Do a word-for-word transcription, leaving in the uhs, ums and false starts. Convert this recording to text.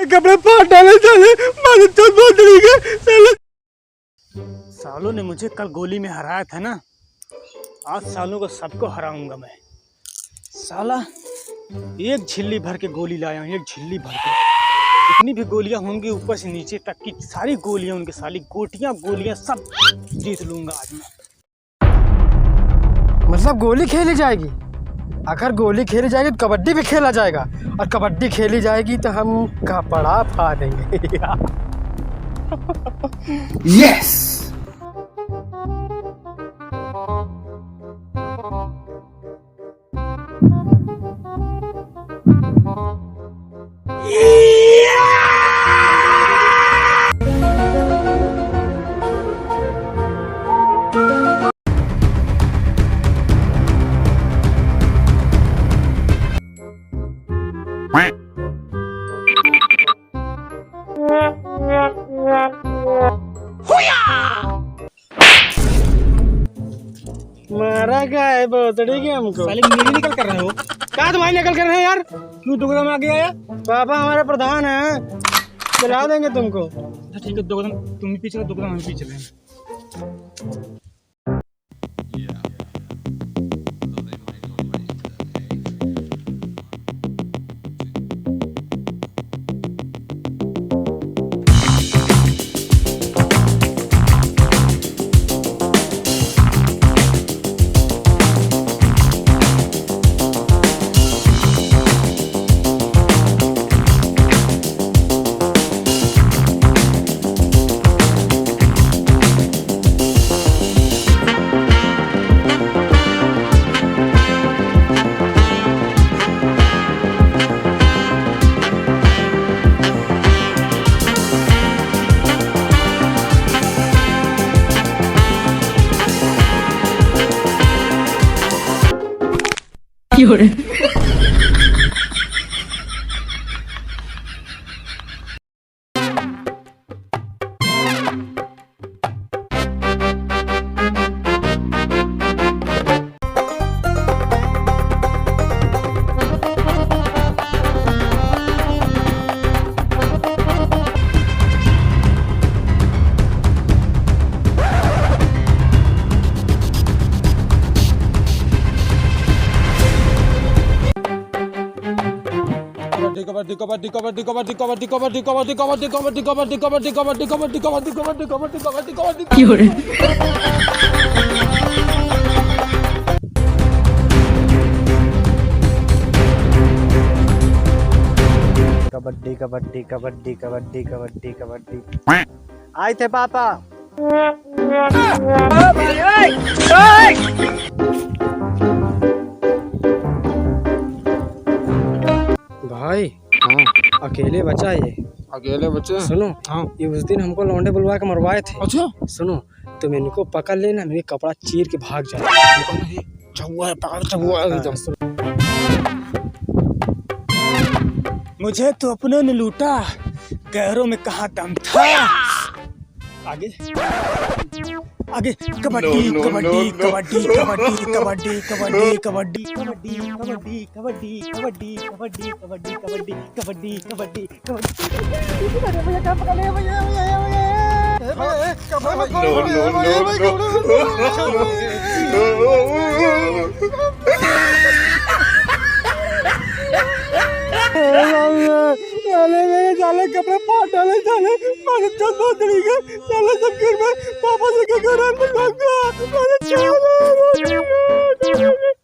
कपड़े फाड़ डाले साले, मारे चोट बहुत लगी है, साले। सालों ने मुझे कल गोली में हराया था ना, आज सालों को सबको हराऊंगा मैं। साला, एक झिल्ली भर के गोली लाया हूँ, एक झिल्ली भर के। जितनी भी गोलियां होंगी ऊपर से नीचे तक की, सारी गोलियां उनके, साली गोटियां गोलियां सब जीत लूंगा आज मैं। मतलब गोली खेली जाएगी? अगर गोली खेली जाएगी तो कबड्डी भी खेला जाएगा, और कबड्डी खेली जाएगी तो हम कपड़ा फाड़ेंगे। यस। मारा का है, भोसड़ी के हमको? साले मेरी नकल कर रहे हो? का तुम्हारी नकल कर रहे हैं यार? क्यों दुगला में आगे आया? पापा हमारे प्रधान हैं, खिला देंगे तुमको। अच्छा ठीक है, दुगला तुम भी पीछे, दुगला हम पीछे रहेंगे। कबड्डी, कबड्डी, कबड्डी। कबड्डी, कबड्डी, कबड्डी, कबड्डी, कबड्डी, कबड्डी। आए थे पापा। भाई, हाँ। अकेले बचा ये। अकेले बचे? सुनो, हाँ। ये उस दिन हमको लौंडे बुलवा के मरवाए थे। अच्छा। सुनो, तुम इनको पकड़ लेना, मेरे कपड़ा चीर के भाग जाए। चौवा है, पकड़ चौवा है एकदम। हाँ, सुनो। मुझे तो अपनों ने लूटा, गैरों में कहाँ दम था। आगे, आगे, कबड्डी, no, no, कबड्डी, no, no। कबड्डी, कबड्डी, कबड्डी, कबड्डी, कबड्डी, कबड्डी, कबड्डी, कबड्डी, कबड्डी, कबड्डी, कबड्डी, कबड्डी, कबड्डी, कबड्डी, कबड्डी। अरे भैया, क्या पकड़ लिया भैया, भैया, भैया, भैया। ए भैया, ए, क्या पकड़ लिया? No, no, no, no। साले मेरे साले कपड़े फाड़ डाले साले, मारे चोट बहुत लगी है, साले सब घर में पापा से क्या कर रहा है, मैं भागूंगा, मारे चोट।